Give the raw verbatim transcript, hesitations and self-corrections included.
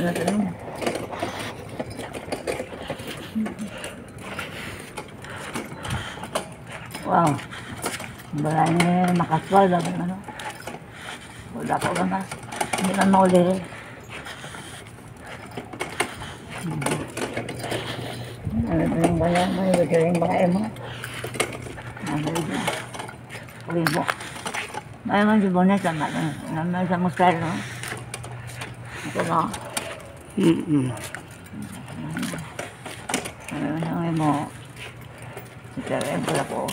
Wow. Wala ni makaswal ang ano. Wala ko lang na. Hindi na mauli. Ano ba yung wala mo? Yung galing ba kayo mo? Ano ba? Uy mo. May man si Bonet, tama na. Naman sa Musal, no? Ito, no? Mm-mm. Ano na mo? Ito, ito ako.